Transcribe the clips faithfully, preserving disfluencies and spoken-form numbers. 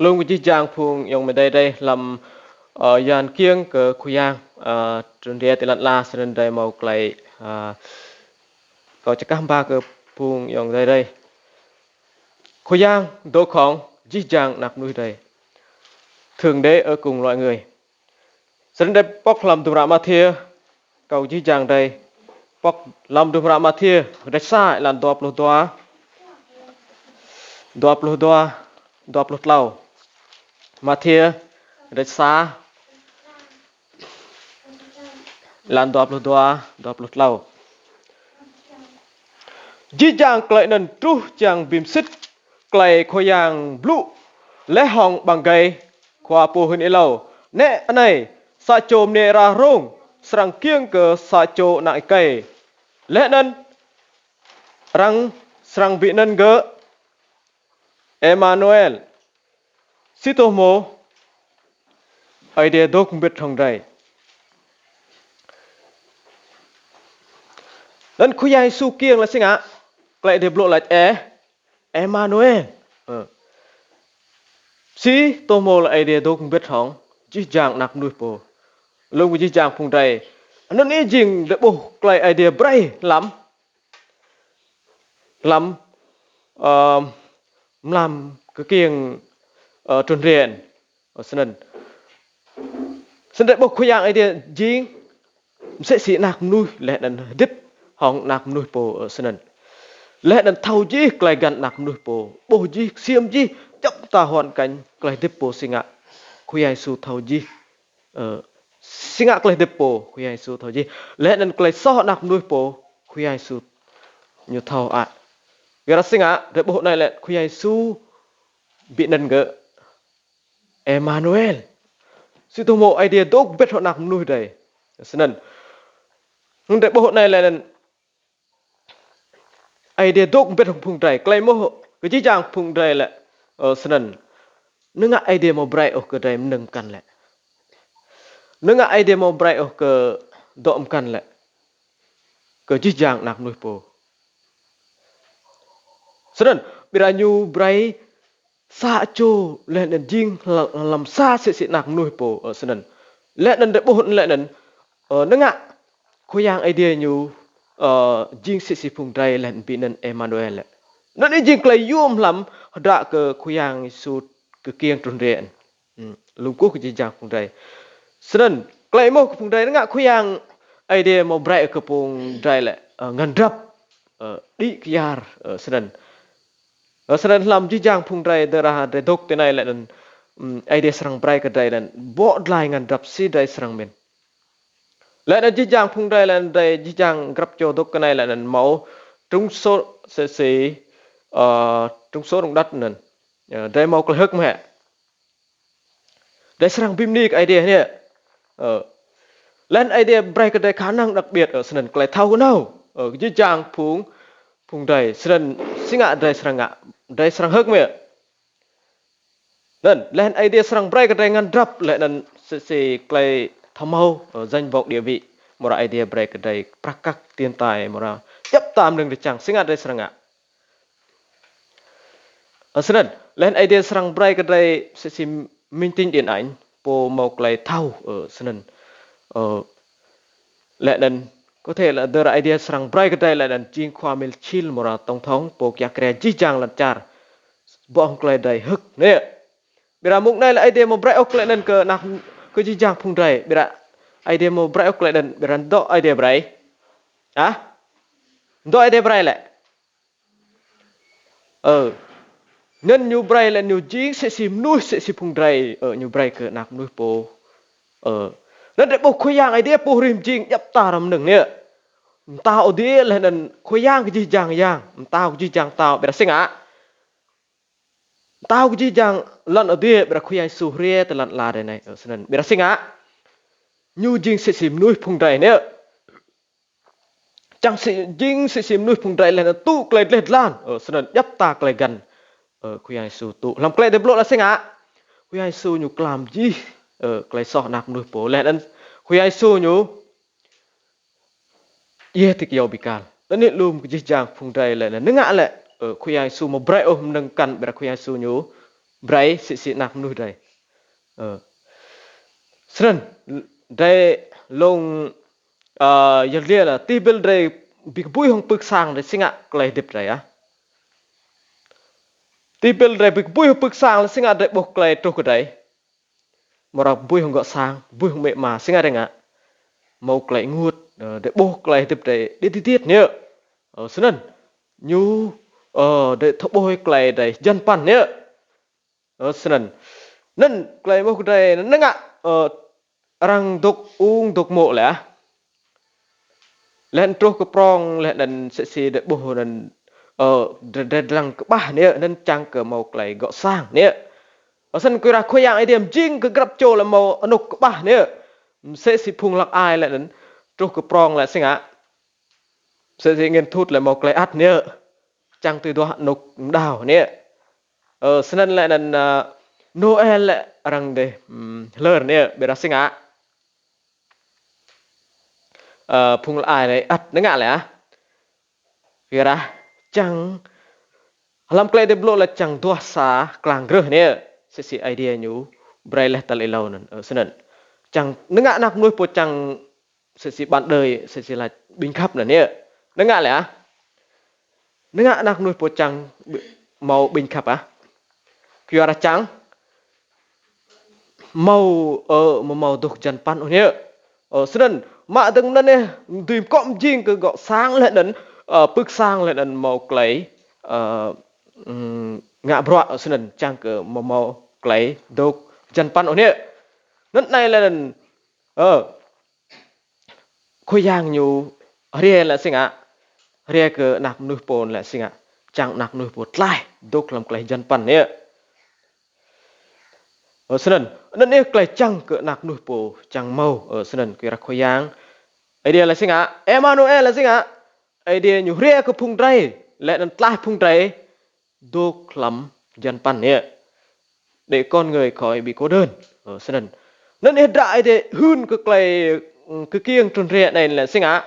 Lŏ kơ jih jang phung ayŏng amai adei drei hlăm, ơ, yan kiêng kơ Khua Yang, ơ, trŭn hriê ti lăn ala snăn drei mâo klei, ơ, kâo čkah ba kơ phung ayŏng adei drei. Khua Yang dôk hŏng jih jang anak mnuih drei. Thượng Đế ở cùng loài người. Snăn drei pŏk hlăm hdruôm hră Mathiơ, kâo jih jang drei pŏk hlăm hdruôm hră Mathiơ, kdrêč sa, êlan dua pluh dua, dua pluh dua, dua pluh tlâo. Mathiơ, kdrêč sa, êlan dua pluh dua, dua pluh tlâo. Jih jang klei anăn truh čiăng bi msĭt klei Khua Yang blŭ leh hŏng ƀăng êgei Khua pô hưn êlâo: Nĕ anei, sa čô mniê êra hrông srăng kkiêng kơ sa čô anak êkei, leh anăn arăng srăng bi anăn gơ̆ Êmanuel. Si tô hmô Aê Diê dôk mbĭt hŏng drei. Anăn Khua Yang Yêsu kkiêng lĕ si ngă, klei Aê Diê blŭ lač ê, Êmanuel. Ơ. Si tô hmô lĕ Aê Diê dôk mbĭt hŏng jih jang anak mnuih pô. Lŏ kơ jih jang phung drei. Anăn ih jing drei ƀuh klei Aê Diê brei hlăm hlăm, ơ, mlam kkiêng, ơ, trŭn hriê, ơ, snăn. Snăn drei ƀuh Khua Yang Aê Diê jing msĕ si anak mnuih leh anăn hdĭp hŏng anak mnuih pô, ơ, snăn. Leh anăn thâo jih klei găn anak mnuih pô, ƀuh jih, ksiêm jih, djăp mta hoàn cảnh klei hdĭp pô si ngă. Khua Yang Yêsu thâo jih, ơ, si ngă klei hdĭp pô, Khua Yang Yêsu thâo jih. Leh anăn klei soh anak mnuih pô, Khua Yang Yêsu ñu thâo ăt. Kyuadah si ngă, drei ƀuh anei lĕ Khua Yang Yêsu bi anăn gơ̆ Êmanuel. Si tô hmô Aê Diê dôk mbĭt hŏng anak mnuih drei. Snăn. Hŏng drei ƀuh anei leh anăn Aê Diê dôk mbĭt hŏng phung drei, klei mơh kơ jih jang phung drei lĕ, ơ, snăn. Năng ngă Aê Diê amâo brei ôh kơ drei mnơ̆ng mkăn lĕ. Năng ngă Aê Diê amâo brei ôh kơ dŏ mkăn lĕ. Kơ jih jang anak mnuih pô. Snăn, ƀiădah ñu brei sa čô leh anăn jing hlăm, hlăm sa msĕ si anak mnuih pô, ơ, snăn. Leh anăn drei ƀuh leh anăn, ơ, năng ngă Khua Yang Aê Diê ñu, ơ, jing msĕ si phung drei leh anăn bi anăn Êmanuel lĕ. Anăn jing klei yuôm hlăm hdră kơ Khua Yang Yêsu kkiêng trŭn hriê. Hmm, lŏ kơ jih jang phung drei. Snăn, klei mơh kơ phung drei năng ngă Khua Yang Aê Diê amâo brei kơ phung drei lĕ, ơ, ngăn drăp, ơ, đĭ kyar, ơ, snăn. Ơ, snăn hlăm jih jang phung drei, tơdah drei dôk ti anei leh anăn, ưm, Aê Diê srăng brei kơ drei leh anăn bŏ dlai ngăn drăp si drei srăng mĭn. Leh anăn jih jang phung drei leh anăn drei jih jang grăp čô dôk ti anei leh anăn mâo trúng số, si, si, ơ, trúng số rung đăt anăn. Ơ, drei mâo klei hơ̆k mơh. Drei srăng bi mni kơ Aê Diê anei. Ơ. Leh anăn Aê Diê brei kơ drei khả năng đặc biệt, ơ, snăn klei thâo knhâo. Ơ, jih jang phung, phung drei, snăn si ngă drei srăng ngă, drei srăng hơ̆k mơh. Anăn, leh anăn Aê Diê srăng brei kơ drei ngăn drăp, leh anăn si, si klei thâo mâo, ơ, danh vọng địa vị. Amâodah Aê Diê brei kơ drei prăk kăk tiền tài, amâodah djăp mta mnơ̆ng drei čiăng, si ngă drei srăng ngă. Ơ, snăn, leh anăn Aê Diê srăng brei kơ drei msĕ si minh tinh điện ảnh, pô mâo klei thâo, ơ, snăn. Ơ, leh anăn, có thể là tơdah Aê Diê srăng brei kơ drei leh anăn jing khua mil čhil amâodah tổng thống, pô kiă kriê jih jang lăn čar. Bŏ hŏng klei drei hơ̆k, anei. Ƀiădah mông anei lĕ Aê Diê amâo brei ôh klei anăn kơ anak, kơ jih jang phung drei. Ƀiădah Aê Diê amâo brei ôh klei anăn, ƀiădah dŏ Aê Diê brei. Hă? Dŏ Aê Diê brei lĕ. Ơ. Anăn ñu brei leh ñu jing msĕ si mnuih, msĕ si phung drei, ơ, ñu brei kơ anak mnuih pô. Ơ. Anăn drei ƀuh Khua Yang Aê Diê pô hrih mjing djăp mta mnơ̆ng anei. Mtao adiê leh anăn Khua Yang kơ jih jang yang, mtao kơ jih jang mtao, ƀiădah si ngă. Mtao kơ jih jang lăn adiê, ƀiădah Khua Yang Yêsu hriê ti lăn ala drei anei, ơ, snăn. Ƀiădah si ngă. Ñu jing msĕ si mnuih phung drei anei. Čiăng si, jing msĕ si mnuih phung drei leh anăn tŭ klei dleh dlan. Ơ, snăn djăp mta klei găn. Ơ, Khua Yang Yêsu tŭ. Hlăm klei Aê Diê blŭ lĕ si ngă. Khua Yang Yêsu ñu klam jih, ơ, klei soh anak mnuih pô. Leh anăn Khua Yang Yêsu ñu djiê ti kyâo bi kal. Anăn lŏ kơ jih jang phung drei leh anăn năng ngă lĕ, ơ, Khua Yang Yêsu amâo brei ôh mnơ̆ng mkăn, ƀiădah Khua Yang Yêsu ñu brei si si anak mnuih drei. Ơ. Snăn, drei lŏ, ơ, yăl dliê leh, ti ƀĭl drei bi kbưi hŏng pưk sang drei si ngă klei hdĭp drei ah. Ti ƀĭl drei bi kbưi hŏng pưk sang leh si ngă drei ƀuh klei truh kơ drei. Mrâo kbưi hŏng gŏ sang, kbưi hŏng amĭ ama, si ngă drei ngă. Mâo klei ênguôt, ơ, drei ƀuh klei hdĭp drei điêt điêt điêt nĕ. Ơ, snăn. Ñu, ơ, drei thâo ƀuh klei drei hjăn păn nĕ. Ơ, snăn. Anăn klei mơh kơ drei, anăn ngă, ơ, arăng dôk ung dôk mô̆ leh. Leh anăn truh kơ prŏng, leh anăn msĕ si drei ƀuh anăn, ơ, drei, drei dlăng kƀah nĕ, anăn čiăng kơ mâo klei gŏ sang nĕ. Ơ, snăn kyuadah Khua Yang Aê Diê mjing kơ grăp čô leh mâo anôk kƀah nĕ. Msĕ si phung hlăk ai leh anăn truh kơ prŏng leh si ngă. Msĕ si angĭn thut leh mâo klei ăt nĕ. Čiăng tui duah anôk mđao nĕ. Ơ, snăn leh anăn, ơ, Noel leh arăng dih, hm, hlơr nĕ, ƀiădah si ngă. Ơ, phung hlăk ai leh ăt năng ngă leh ah. Kyuadah čiăng hlăm klei hdĭp blŭ leh čiăng duah sa klang grơh nĕ. Msĕ si Aê Diê ñu brei leh tal êlâo anăn. Ơ, snăn. Čiăng năng ngă anak mnuih pô čiăng msĕ si ban đơi, msĕ si lač ƀĭng khăp anăn nĕ. Năng ngă leh ah. Năng ngă anak mnuih pô čiăng ƀ-, mâo ƀĭng khăp ah. Kyuadah čiăng mâo, ơ, amâo mâo dôk hjăn păn ôh nĕ. Ơ, snăn, mă dơ̆ng anăn nĕ, dưi mkŏ mjing kơ gŏ sang leh anăn, ơ, pưk sang leh anăn mâo klei, ơ, hm, ngă bruă, ơ, snăn, čiăng kơ amâo mâo klei dôk hjăn păn ôh nĕ. Anăn anei leh anăn, ơ, Khua Yang ñu hriê leh si ngă, hriê kơ anak mnuih pô leh si ngă, čiăng anak mnuih pô tlaih dôk hlăm klei hjăn păn nĕ. Ơ, snăn, anăn yơh klei čiăng kơ anak mnuih pô čiăng mâo, ơ, snăn, kyuadah Khua Yang Aê Diê leh si ngă, Emanuel leh si ngă, Aê Diê ñu hriê kơ phung drei, leh anăn tlaih phung drei, dôk hlăm hjăn păn nĕ. Để con người khỏi bị cô đơn. Ơ, snăn. Anăn yơh hdră Aê Diê hưn kơ klei, ơ, kkiêng trŭn hriê anei leh si ngă.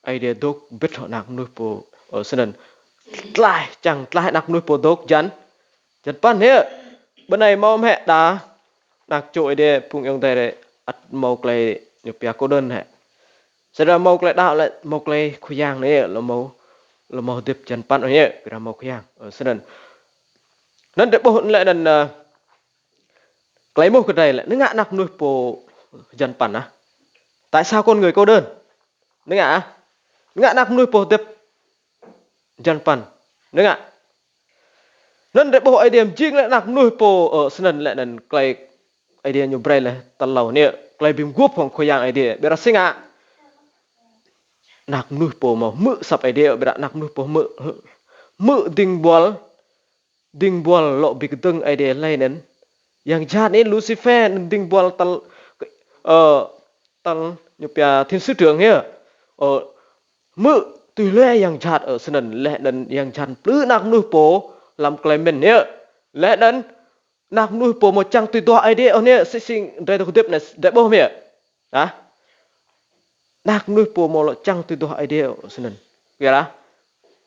Aê Diê dôk mbĭt hŏng anak mnuih pô. Ơ, snăn. Tlaih, čiăng tlaih anak mnuih pô dôk hjăn. Hjăn păn nĕ. Bơ anei mâo mơh đa. Anak čô Aê Diê phung ayŏng adei drei ăt mâo klei ñu pia cô đơn hĕ. Sĭt dah mâo klei đăo leh, mâo klei Khua Yang anei lŏ mâo, lŏ mâo hdĭp hjăn păn ôh yơh, kyuadah mâo Khua Yang. Ơ, snăn. Anăn drei ƀuh leh anăn, ơ, klei mơh kơ drei leh, năng ngă anak mnuih pô hjăn păn ah. Tại sao con người cô đơn? Năng ngă ah. Năng ngă anak mnuih pô hdĭp hjăn păn. Năng ngă. Anăn drei ƀuh Aê Diê mjing leh anak mnuih pô, ơ, snăn leh anăn klei Aê Diê ñu brei leh tal êlâo nĕ, klei bi mguôp hŏng Khua Yang Aê Diê. Ƀiădah si ngă. Anak mnuih pô mâo hmư̆ asăp Aê Diê, ƀiădah anak mnuih pô hmư̆, hmư̆ dĭng buăl, dĭng buăl lŏ bi kdơ̆ng Aê Diê leh anăn. Yang jhat anei Lucifer anăn dĭng buăl tal, ơ, tal ñu pia thiên sứ trưởng yơh. Ơ, hmư̆ tui hlue yang jhat, ơ, snăn leh anăn yang jhat mplư anak mnuih pô hlăm klei mĭn yơh. Leh anăn anak mnuih pô amâo čiăng tui duah Aê Diê ôh nĕ, si si drei dôk hdĭp anei, drei ƀuh mơh yơh. Hă? Anak mnuih pô amâo lŏ čiăng tui duah Aê Diê ôh snăn. Kyuadah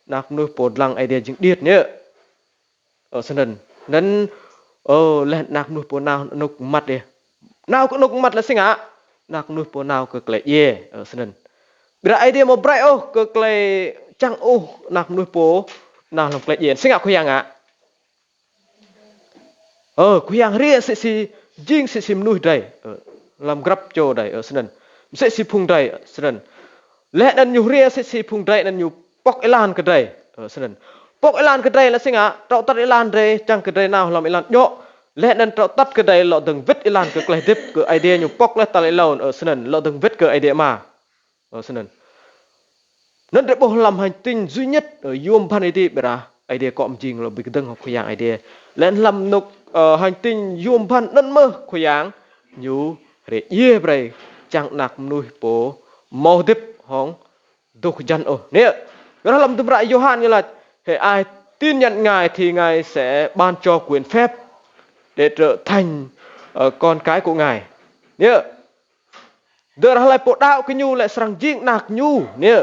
anak mnuih pô dlăng Aê Diê jing điêt nĕ. Ơ, snăn. Anăn, ơ, leh anak mnuih pô nao anôk mmăt yơh. Nao kơ anôk mmăt leh si ngă. Anak mnuih pô nao kơ klei djiê. Ơ, snăn. Ƀiădah Aê Diê amâo brei ôh kơ klei čiăng ôh anak mnuih pô nao hlăm klei djiê. Si ngă Khua Yang ngă. Ơ, Khua Yang hriê msĕ si, jing msĕ si mnuih drei. Ơ, hlăm grăp čô drei, ơ, snăn. Msĕ si phung drei, ơ, snăn. Leh anăn ñu hriê msĕ si phung drei anăn ñu pŏk êlan kơ drei. Ơ, snăn. Pŏk êlan kơ drei leh si ngă, trŏ atăt êlan drei, čiăng kơ drei nao hlăm êlan djŏ. Leh anăn trŏ atăt kơ drei lŏ dơ̆ng wĭt êlan kơ klei hdĭp kơ Aê Diê ñu pŏk leh tal êlâo, ơ, snăn, lŏ dơ̆ng wĭt kơ Aê Diê Ama. Ơ, snăn. Anăn drei ƀuh hlăm hành tinh duy nhất, ơ, yuôm bhăn Aê Diê ƀiădah Aê Diê kŏ mjing lŏ bi kdơ̆ng hŏng Khua Yang Aê Diê. Leh anăn hlăm anôk, ơ, hành tinh yuôm bhăn anăn mơh Khua Yang ñu hriê djiê brei čiăng anak mnuih pô mâo hdĭp hŏng dôk hjăn ôh. Nĕ, ƀiădah hlăm hdruôm hră Yôhan ñu lač, hễ ai tin nhận Ngài thì Ngài sẽ ban cho quyền phép để trở thành, ờ, con cái của Ngài. Nĕ, tơdah hlei pô đăo kơ ñu lĕ srăng jing anak ñu. Nĕ,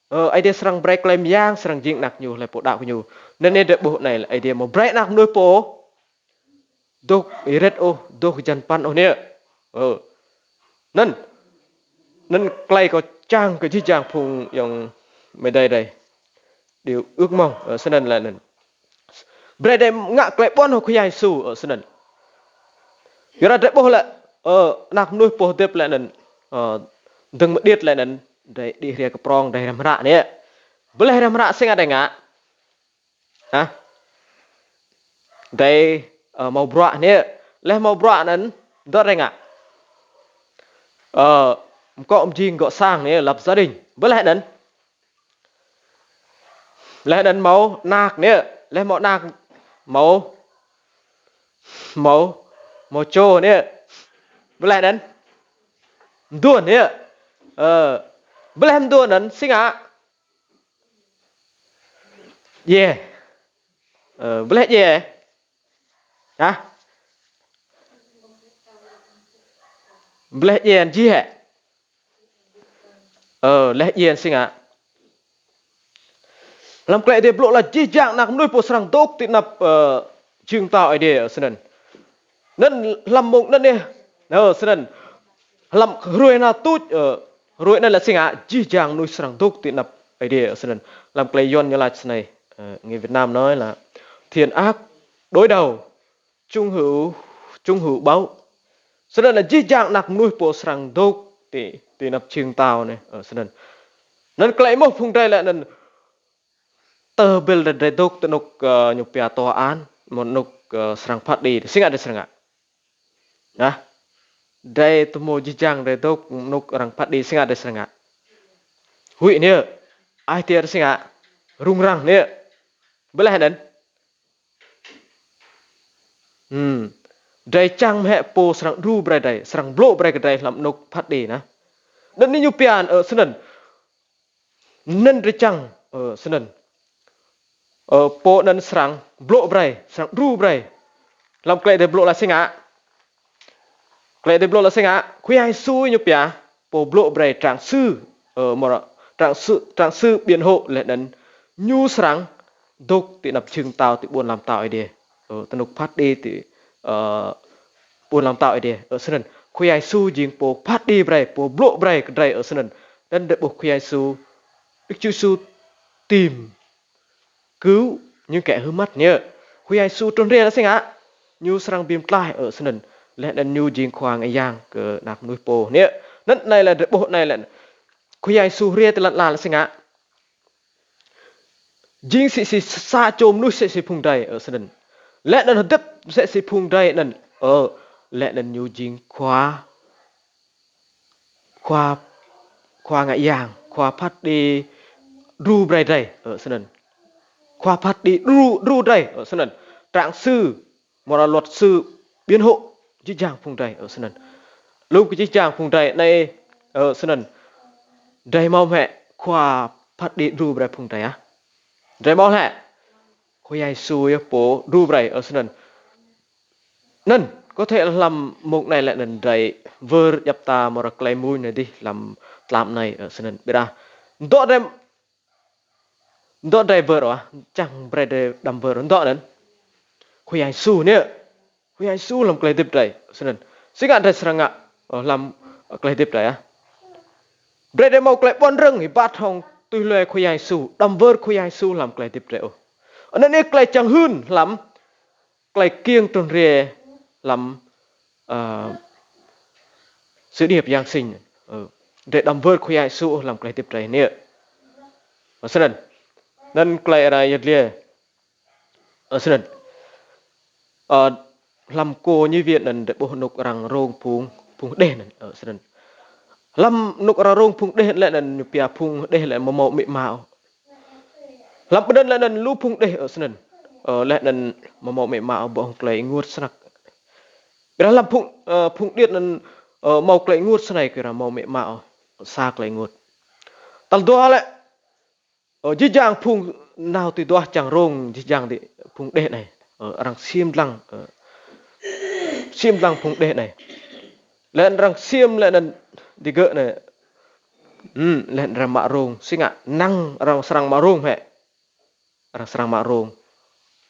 ơ, Aê Diê srăng brei klei myang srăng jing anak ñu hlei pô đăo kơ ñu. Anăn nĕ drei ƀuh anei lĕ Aê Diê amâo brei anak mnuih pô dôk êrĭt ôh, dôk hjăn păn ôh nĕ. Ơ. Anăn, anăn klei kâo čang kơ jih jang phung ayŏng amai adei drei. Điều ước mong, ơ, snăn lĕ anăn. Brei drei ngă klei ƀuăn hŏng Khua Yang Yêsu, ơ, snăn. Kyuadah drei ƀuh lĕ, ơ, anak mnuih pô hdĭp lĕ anăn, ơ, dơ̆ng mơ̆ng điêt lĕ anăn, drei đĭ hriê kơ prŏng, drei hriăm hră nĕ. Bi leh hriăm hră si ngă drei ngă. Hă? Drei, ơ, mâo bruă nĕ. Leh mâo bruă anăn, dŏ drei ngă. Ơ, mkŏ mjing gŏ sang nĕ, lập gia đình. Bi leh anăn. Leh anăn mâo anak nĕ, leh mâo anak mâo, mâo, mâo čô nĕ. Bi leh anăn. Mduôn nĕ. Ơ, bi leh mduôn anăn, si ngă. Djiê. Ơ, bi leh djiê. Hă? Bi leh djiê anăn jih hĕ. Ơ, leh djiê anăn si ngă. Hlăm klei Aê Diê blŭ lač jih jang anak mnuih pô srăng dôk ti anăp, ơ, jhưng mtao Aê Diê, ơ, snăn. Anăn hlăm mông anăn yơh. Ơ, snăn. Hlăm hruê knhal tuč, ơ, hruê anăn lĕ si ngă, jih jang mnuih srăng dôk ti anăp Aê Diê, ơ, snăn. Hlăm klei Yuăn ñu lač snei, ơ, người Việt Nam nói là thiên ác đối đầu, chúng hữu, chúng hữu báo. Snăn lĕ jih jang anak mnuih pô srăng dôk ti, ti anăp jhưng mtao nĕ, ơ, snăn. Anăn klei êmuh phung drei lĕ anăn tơ bil drei, drei dôk ti anôk, ơ, ñu pia tòa án, mâo anôk, ơ, srăng phat kđi, si ngă drei srăng ngă. Nah, drei tơ mâo jih jang drei dôk anôk arăng phat kđi, si ngă drei srăng ngă. Huĭ nĕ, ai tiê si ngă, rŭng răng nĕ. Bi leh anăn. Hmm. Drei čang mơ̆ hĕ pô srăng đru brei drei, srăng blŭ brei kơ drei hlăm anôk phat kđi nah. Anăn ñu pia, ơ, snăn. Anăn drei čang, ơ, snăn. Ơ, pô anăn srăng blŭ brei, srăng đru brei. Hlăm klei drei blŭ lač si ngă. Klei drei blŭ lač si ngă, Khua Yang Yêsu ñu pia, pô blŭ brei trang sư, ơ, mâo trang sư, trang sư biện hộ leh anăn ñu srăng dôk ti anăp jhưng mtao ti ƀuôn ala mtao Aê Diê. Ơ, ti anôk phat kđi ti, ơ, ƀuôn ala mtao Aê Diê. Ơ, snăn. Khua Yang Yêsu jing pô phat kđi brei, pô blŭ brei kơ drei, ơ, snăn. Anăn drei ƀuh Khua Yang Yêsu, Đức Chúa Giêsu tìm cứu những kẻ hứa mất nĕ. Khua Yang Yêsu trŭn hriê lĕ si ngă. Ñu srăng bi mtlaih, ơ, snăn. Leh anăn ñu jing khua ngă yang kơ anak mnuih pô nĕ. Anăn anei lĕ drei ƀuh anei lĕ. Khua Yang Yêsu hriê ti lăn ala lĕ si ngă. Jing si, si sa čô mnuih si, si phung drei, ơ, snăn. Leh anăn hdĭp si, si phung drei anăn. Ơ, leh anăn ñu jing khua, khua, khua ngă yang, khua phat kđi đru brei drei, ơ, snăn. Khua phat kđi đru, đru drei, ơ, snăn. Trang sư, mâo luật sư, biện hộ, jih jang phung drei, ơ, snăn. Lu kơ jih jang phung drei anei, ơ, snăn. Drei mâo mơ̆ hĕ khua phat kđi đru brei phung drei ah. Drei mâo hĕ. Khua Yang Yêsu yơh pô đru brei, ơ, snăn. Anăn, có thể hlăm mông anei lĕ anăn drei wơr djăp mta mâo klei mmuñ anei dih hlăm tlam anei, ơ, snăn. Ƀiădah, dŏ drei, dŏ drei wơr ah, čang brei drei đăm wơr, dŏ anăn. Khua Yang Yêsu nĕ. Khua Yang Yêsu hlăm klei hdĭp drei, snăn. Si ngă drei srăng ngă, ơ, hlăm, ơ, klei hdĭp drei ah. Brei drei mâo klei ƀuăn rơ̆ng, êbat hŏng tui hlue Khua Yang Yêsu, đăm wơr Khua Yang Yêsu hlăm klei hdĭp drei ôh. Anăn yơh klei čang hưn hlăm klei kkiêng trŭn hriê hlăm, ơ, sự điệp Giáng sinh. Ơ, drei đăm wơr Khua Yang Yêsu hlăm klei hdĭp drei nĕ. Ơ, snăn. Anăn klei arăng yăl dliê. Ơ, snăn. Ơ, hlăm cô nhi viện anăn drei ƀuh anôk arăng rông phung, phung hđeh anăn. Ơ, snăn. Hlăm anôk arăng rông phung hđeh leh anăn ñu pia phung hđeh leh amâo mâo amĭ ama. Hlăm ƀuôn anăn leh anăn lu phung hđeh, ơ, snăn. Ơ, leh anăn amâo mâo amĭ ama ƀuh hŏng klei ênguôt snăk. Ƀiădah hlăm phung, ơ, phung điêt anăn, ơ, mâo klei ênguôt snei kyuadah mâo amĭ ama, ơ, sa klei ênguôt. Tal dua lĕ, ơ, jih jang phung nao ti duah čang rông, jih jang ti phung hđeh anei. Ơ, arăng ksiêm dlăng, ơ, ksiêm dlăng phung hđeh anei. Leh anăn arăng ksiêm leh anăn digơ̆ anei. Hmm, leh anăn arăng mă rông. Si ngă năng arăng srăng mă rông hĕ. Arăng srăng mă rông.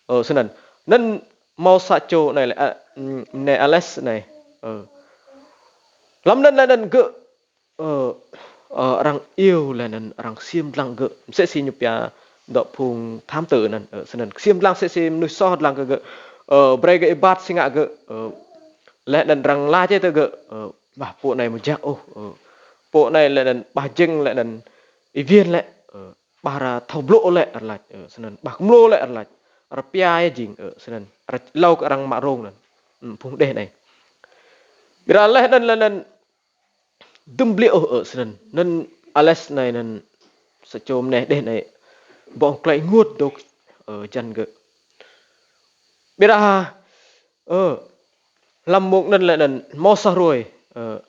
Ơ, snăn. Anăn mâo sa čô anei lĕ, a, mm, mniê Ales anei. Ơ. Hlăm anăn leh anăn gơ̆, ơ, ơ, arăng iêu leh anăn arăng ksiêm dlăng gơ̆. Msĕ si ñu pia dŏ phung thám tử anăn, ơ, snăn. Ksiêm dlăng msĕ si mnuih soh dlăng kơ gơ̆. Ơ, brei gơ̆ êbat si ngă gơ̆, ơ, leh anăn arăng lač tơ gơ̆, ơ, bah, pô anei amâo jăk ôh, ơ, pô anei leh anăn bah jing leh anăn êwiên lĕ, ơ, bah ară thâo blŭ lĕ arăng lač, ơ, snăn. Bah kmlô lĕ arăng lač. Arăng pia ya jing, ơ, snăn. Arăng êlâo kơ arăng mă rông anăn. Hmm, phung hđeh anei. Ƀiădah leh anăn, leh anăn dŭm bliư̆ ôh, ơ, snăn. Anăn Ales anei anăn sa čô mniê hđeh anei. Bŏ hŏng klei ênguôt dôk, ơ, hjăn gơ̆. Ƀiădah, ơ, hlăm mông anăn leh anăn mâo sa hruê, ơ,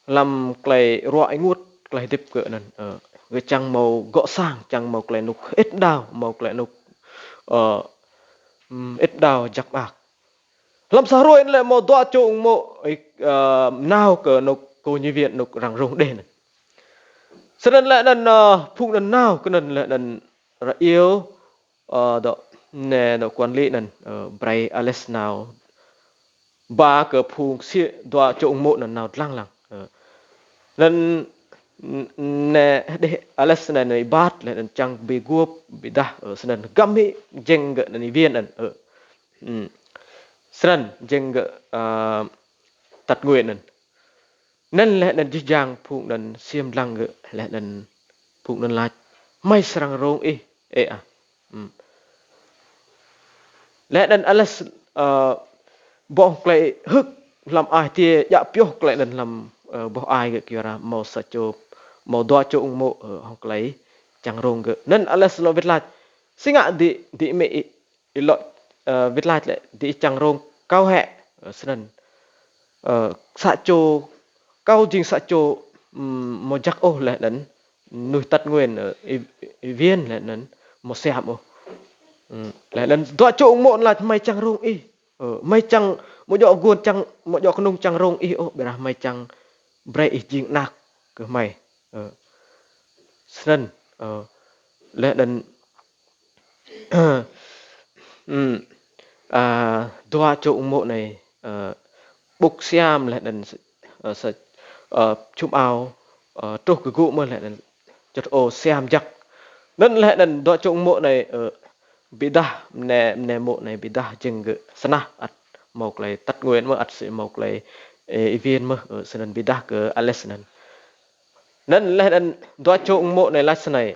hlăm klei ruă ênguôt, klei hdĭp gơ̆ anăn, ơ, gơ̆ čiăng mâo gŏ sang, čiăng mâo klei ênuk hơĭt đao, mâo klei ênuk, ơ, mm, hơĭt đao jăk mơak. Hlăm sa hruê anăn lĕ mâo dua čô ung mô̆, ơ, nao kơ anôk kơ ñu êwiên anôk arăng rông hđeh anăn. Snăn leh anăn, ơ, phung anăn nao kơ anăn leh anăn arăng iêu, ơ, dŏ, mniê dŏ quản lý anăn, ơ, brei Ales nao ba kơ phung ksiêm, dua čô ung mô̆ anăn nao dlăng lăng. Ơ. Anăn, n-, mniê hđeh Ales anăn êbat leh anăn čiăng bi guôp, bi êdah, ơ, snăn hgăm hĭ jing gơ̆ anăn êwiên anăn, ơ. Hmm. Snăn jing gơ̆, ơ, tăt ngui anăn. Anăn leh anăn jih jang phung anăn ksiêm dlăng gơ̆ leh anăn phung anăn lač, hmei srăng rông ih, ê ah. Hmm. Leh anăn Ales, ơ, bŏ hŏng klei hơ̆k hlăm ai tiê djă pioh klei anăn hlăm, ơ, boh ai gơ̆ kyuadah mâo sa čô, mâo dua čô ung mô̆, ơ, hŏng klei čiăng rông gơ̆. Anăn Ales lŏ wĭt lač, si ngă diih, diih amĭ ih, ih lŏ, ơ, wĭt lač lĕ, diih čiăng rông kâo hĕ, ơ, snăn. Ơ, sa čô, kâo jing sa čô, mm, amâo jăk ôh leh anăn mnuih tăt ngui, ơ, ê-, êwiên leh anăn amâo siam ôh. Hmm, leh anăn dua čô ung mô̆ anăn lač, hmei čiăng rông ih. Ơ, hmei čiăng, amâo djŏ guôn čiăng, amâo djŏ knŏng čiăng rông ih ôh, ƀiădah hmei čiăng brei ih jing anak kơ hmei. Ơ, snăn, ơ, leh anăn, hmm, a, dua čô ung mô̆ anei, ơ, ƀŭk siam leh anăn s-, ơ, sa, ơ, čhum ao, ơ, truh kơ gŭ mơh leh anăn čŭt hơô siam jăk. Anăn leh anăn dua čô ung mô̆ anei, ơ, bi êdah, mniê, mniê mô̆ anei bi êdah jing gơ̆ snăn ăt mâo klei tăt ngui mơh, ăt sĭ mâo klei, ê, êwiên mơh, ơ, snăn bi êdah kơ Ales anăn. Anăn leh anăn dua čô ung mô̆ anei lač snei.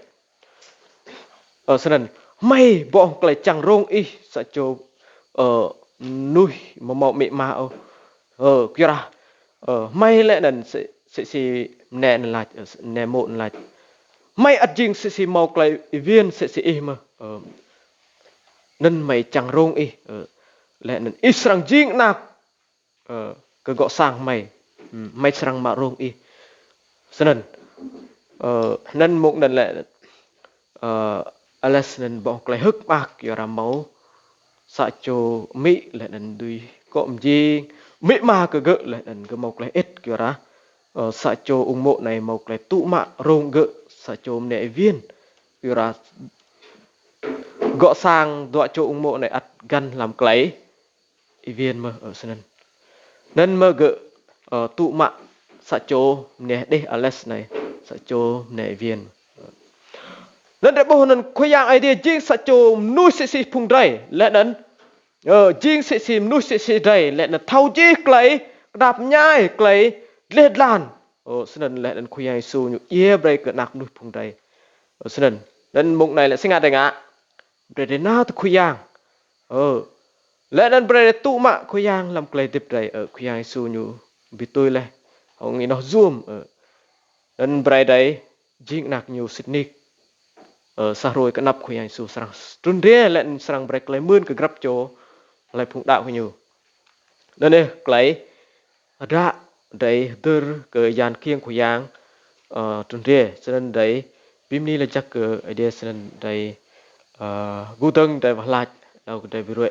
Ơ, snăn, hmei bŏ hŏng klei čiăng rông ih sa čô, ơ, mnuih amâo mâo amĭ ama ôh. Ơ, kyuadah, ơ, hmei leh anăn msĕ, msĕ si mniê anăn lač, ơ, mniê mô̆ anăn lač. Hmei ăt jing msĕ si mâo klei êwiên msĕ si ih mơh. Ơ, anăn hmei čiăng rông ih, ơ, leh anăn ih srăng jing anak, ơ, kơ gŏ sang hmei. Hmm, hmei srăng mă rông ih. Snăn, ơ, anăn mông anăn lĕ, ơ, Ales anăn bŏ hŏng klei hơ̆k mơak kyuadah mâo sa čô amĭ leh anăn dưi kŏ mjing amĭ ama kơ gơ̆ leh anăn gơ̆ mâo klei hơĭt kyuadah, ơ, sa čô ung mô̆ anei mâo klei tŭ mă rông gơ̆ sa čô mniê êwiên kyuadah gŏ sang dua čô ung mô̆ anei ăt găn hlăm klei êwiên mơh, ơ, snăn. Anăn mơh gơ̆, ơ, tŭ mă sa čô mniê hđeh Ales anei, sa čô mniê êwiên. Anăn drei ƀuh anăn Khua Yang Aê Diê jing sa čô mnuih msĕ si phung drei, leh anăn, ơ, jing msĕ si mnuih msĕ si drei, leh anăn thâo jih klei knap mñai, klei dleh dlan. Ơ, snăn leh anăn Khua Yang Yêsu ñu djiê brei kơ anak mnuih phung drei. Ơ, snăn. Anăn mông anei lĕ si ngă drei ngă. Brei drei nao ti Khua Yang. Ơ. Leh anăn brei drei tŭ mă Khua Yang hlăm klei hdĭp drei. Ơ, Khua Yang Yêsu ñu bi tui leh hŏng ênoh yuôm. Ơ. Anăn brei drei jing anak ñu sĭt nik. Ơ, sa hruê knap Khua Yang Yêsu srăng trŭn hriê leh anăn srăng brei klei mưn kơ grăp čô hlei phung đăo kơ ñu. Anăn yơh klei hdră drei hdơr kơ yan kkiêng Khua Yang, ơ, trŭn hriê. Snăn drei bi mni lač jăk kơ Aê Diê snăn drei, ơ, gŭ dơ̆ng drei wah lač, êlâo kơ drei bi ruê̆.